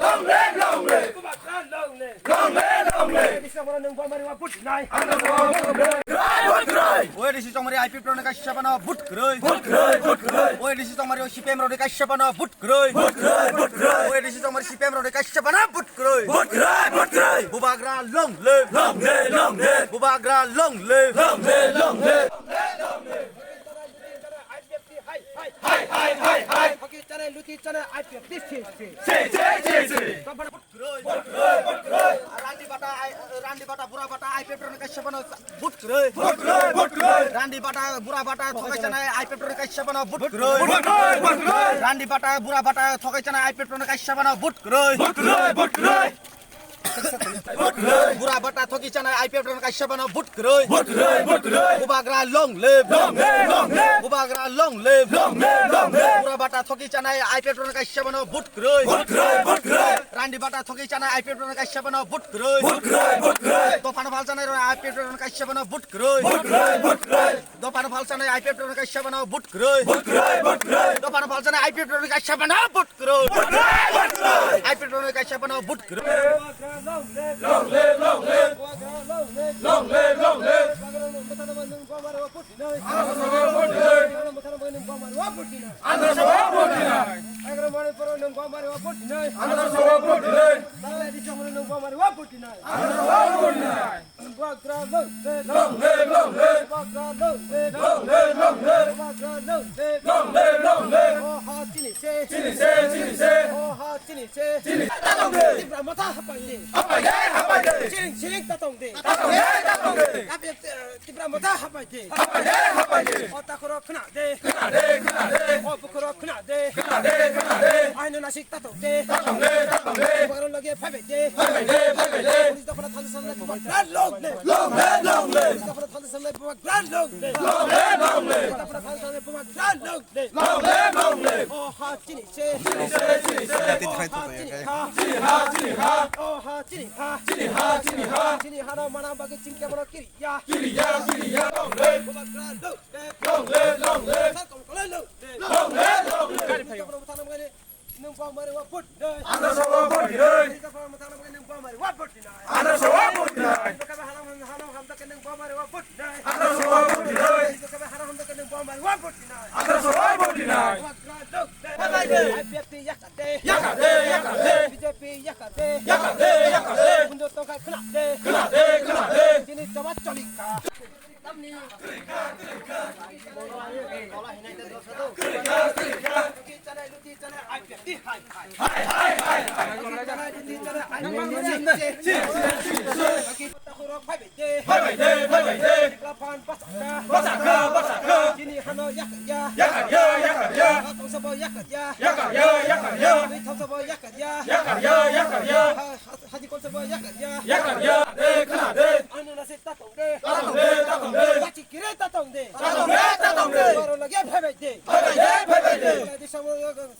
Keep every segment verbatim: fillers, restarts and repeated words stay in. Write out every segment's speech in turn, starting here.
Long live, long live. Long live, long live. Long live, long live. Vote kwrwi, vote kwrwi. O A D C chongmari I P F T rokni kaisa phano vote kwrwi. Vote kwrwi, vote kwrwi. O A D C chongmari C P M rokni kaisa phano vote kwrwi. Vote kwrwi, vote kwrwi. O A D C chongmari C P M rokni kaisa phano vote kwrwi. Vote kwrwi, vote kwrwi. Bubagra long live. Long live, long live. Bubagra long live. Long live, long live. Hai, hai, hai, hai. Hoki chana, luti chana, I P F T si, si. Si, si, si, si. Vote kwrwi, vote kwrwi, vote kwrwi. Randi Bata, I-, Randi Bata, Bura Bata, I P F T rokni kaisa phano vote kwrwi. Vote kwrwi, vote kwrwi. Randi Bata, Bura Bata, thokai chana, I P F T rokni kaisa phano vote kwrwi. Vote kwrwi, vote kwrwi. Randi Bata, Bura Bata, thokai chana, I P F T rokni kaisa phano vote kwrwi. Vote kwrwi, vote kwrwi. Bura Bata thoki chana I P F T rokni kaisa phano vote kwrwi. Vote kwrwi, vote kwrwi. Bubagra long live. Long live, long live. Bubagra long live. Long live, long live. Bura Bata thoki chana I P F T rokni kaisa phano vote kwrwi. Vote kwrwi, vote kwrwi. Randi Bata thoki chana I P F T rokni kaisa phano vote kwrwi. Vote kwrwi, vote kwrwi. Dophano phal chana I P F T rokni kaisa phano vote kwrwi. Vote kwrwi, vote kwrwi. Dophano phal chana I P F T rokni kaisa phano vote kwrwi. Vote kwrwi, vote kwrwi. Dophano phal chana I P F T rokni kaisa phano vote kwrwi. Vote kwrwi, vote kwrwi. I P F T rokni kaisa phano vote kwrwi. Long live, long live. Long live, long live. Andhra Sabha vote dinai. Andhra Sabha vote dinai. Andhra Sabha vote dinai. Bubagra long live. Long live, long live. Bubagra long live. Long live, long live. Bubagra long live. Long live, long live. O ha chini se. Chini se, chini se. O ha chini se. Chini se. Tatong de. Tipra Motha hapai de. Hapai de, hapai de. Siring, siring tatong de. Tatong de, tatong de. Hapai, eh, Tipra Motha hapai de. Hapai de, hapai de. O takhoro khna de. Khna de, khna de. O bukhoro khna de. Khna de, khna de. Aino nasik tatong de. Tatong de, tatong de. Bubagra loge phaibai de. Phaibai de, phaibai de. Police dophano thansa samlai Bubagra long live. Long live, long live. Police dophano thansa samlai Bubagra long live. Long live, long live. Police dophano thansa samlai Bubagra long live. Long live, long live. O ha chini se. Chini se, chini se. O ha chini ha. Chini ha, chini ha. O ha chini ha. Chini ha, chini ha. Chini ha no mana bagwi chini kebono kiri ya. Kiri ya, kiri ya, long live. Bubagra long live. Long live, long live. Sar Komol Koloi long live. Long live, long live. Nung bamari wa vote dai. Andhra Sabha vote dai. Nung bamari wa vote dai. Andhra Sabha vote dai. Bubagra haram, haram, hamda ke nung bamari wa vote dai. Andhra Sabha vote dai. Bubagra haram, hamda ke nung bamari wa vote dai. Andhra Sabha vote dai. Bubagra long live. I P F T yakade. Yakade, yakade. B J P yakade. Yakade, yakade. Bundo tongkai khna de. Khna de, khna de. Chini jawab choli kha. Hai, hai, hai, hai. Hai, hai, hai, hai. Phaibai de, phaibai de. Laphan bachakha. Bachakha, bachakha. Chini hano yakya. Yakya, yakya. Tongsa bo yakya. Yakya, yakya. Tongsa bo yakya. Yakya, yakya. Haji Kolsa bo yakya. Yakya, de, khna de. Ano nasi tatong de. Tatong de, tatong de. Bachi kire tatong de. Tatong de, tatong de. Boro lage phaibai de. Phaibai de, phaibai de. Ladi samo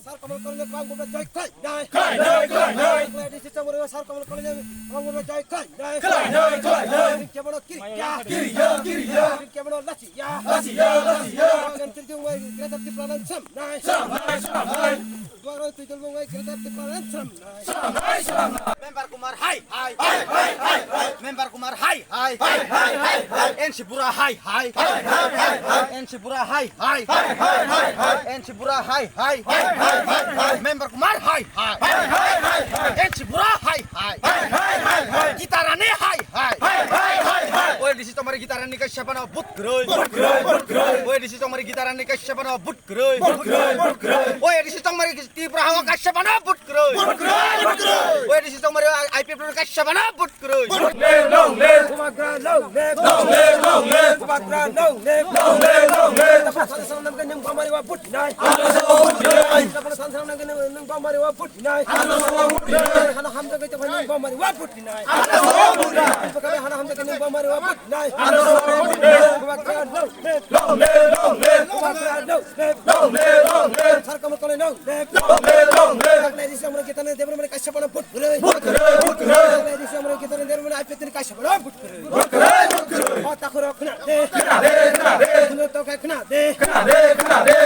Sar Komol Koloi ni bang buba jai khai nai. Khai nai, khai nai. Ladi samo Sar Komol Koloi ni bang buba jai khai nai. Khai nai, khai nai. Kebono kiri ya. Kiri ya, kiri ya. Kebono lasi ya. Lasi ya, lasi ya. Bagan tirjung wai Greater Tipraland sam nai. Sam nai, sam nai. Duaro twijol bung wai Greater Tipraland sam nai. Sam nai, sam nai. Member Kumar hai, hai. Hai, hai, hai, hai. Member Kumar hai, hai. Hai, hai, hai, hai. N C Bura hai, hai. Hai, hai, hai, hai. N C Bura hai, hai. Hai, hai, hai, hai. N C Bura hai, hai. Hai, hai, hai, hai. Member Kumar hai, hai. Hai, hai, hai, hai. N C Bura hai, hai. Hai, hai, hai, hai. Gita Rani hai, hai. Hai, hai, hai, hai. O A D C chongmari Gita Rani kaisa phano vote kwrwi. Vote kwrwi, vote kwrwi. O A D C chongmari Gita Rani kaisa phano vote kwrwi. Vote kwrwi, vote kwrwi. O A D C chongmari Tipra Hawa kaisa phano vote kwrwi. Vote kwrwi, vote kwrwi. O A D C chongmari I P F T kaisa phano vote kwrwi. Vote kwrwi, long live. Bubagra long live. Long live, long live. Bubagra long live. Long live, long live. Tapra thansa samlai nung bamari wa vote nai. Tapra thansa samlai nung bamari wa vote nai. Hano hamjak bai tongkha nung bamari wa vote nai. Hano hamjak bai tongkha nung bamari wa vote nai. Bubagra long live. Long live, long live. Bubagra long live. Long live, long live. Sar Komol Koloi long live. Long live, long live. Taklai risi amro Gita Rani Debbarma ni kaisa phano vote kwrwi. Vote kwrwi, vote kwrwi. Taklai risi amro Gita Rani Debbarma ni I P F T ni kaisa phano vote kwrwi. Vote kwrwi, vote kwrwi. O takhoro khna de. Khna de, khna de. Bundo tongkhai khna de. Khna de, khna de.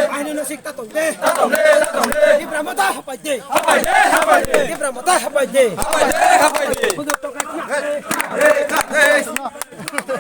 Sik ta tong de. Ta tong de, ta tong de. Tipra Motha hapai de. Hapai de, hapai de. Tipra Motha hapai de. Hapai de, hapai de. Hapai de, hapai de.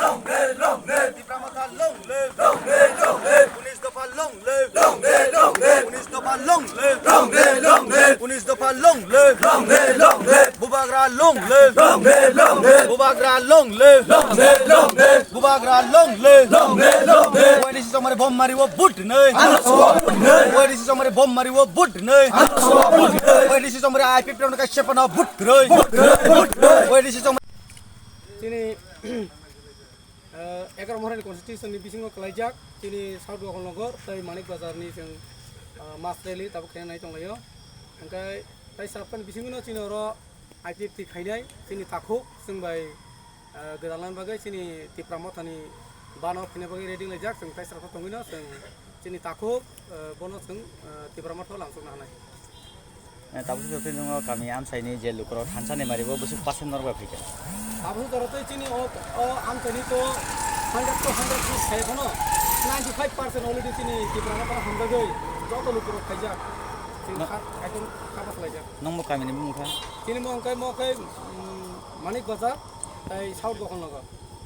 Long live, long live. Tipra Motha long live. Long live, long live. Police dopha long live. Long live, long live. Police dopha long live. Long live, long live. Police dopha long live. Long live, long live. Bubagra long live. Long live, long live. Bubagra long live. Long live, long live. Bubagra long live. Long live, long live. Y D C chongmari bomb mari o but nei. Ano suwa but nei. Y D C chongmari bomb mari o but nei. Ano suwa but nei. Y D C chongmari I P F no kaisa pano but nei. But nei, but nei. Y D C chongmari. Chini, eh, egaroh Mohrani constitution ni bisingo kalaijak, chini South Gokul Nagar tei Manik Bazar ni chwng, eh, mass rally tabuk khaina nai tonglaio. Hwnkhe tai saptani bisingo chini oro I P F T khainai, chini takhuk, chwng bai, eh, gwdalna bagwi chini Tipra Mothani bano phina bagwi ready laijak, chwng tai sapta tongwino chwng chini takhuk, eh, bono chwng, eh, Tipra Motha lamsokna hanai. Eh, tabuk se twi nwngo kami amchaini je lukurok thansa ni mari bo bwswk percent norok bai phaikha. Tabuk se twi chini o, o amchaini to hundred to hundred ni sai bono ninety five percent already chini Tipra Motha hamjagwi joto lukurok khaijak. Chini No. kha-, ekdom kha bwsalaijak. Nwng bo kamini bumung kha? Chini mo hwnkhe mo khe, mm, Manik Bazar tei South Gokul Nagar.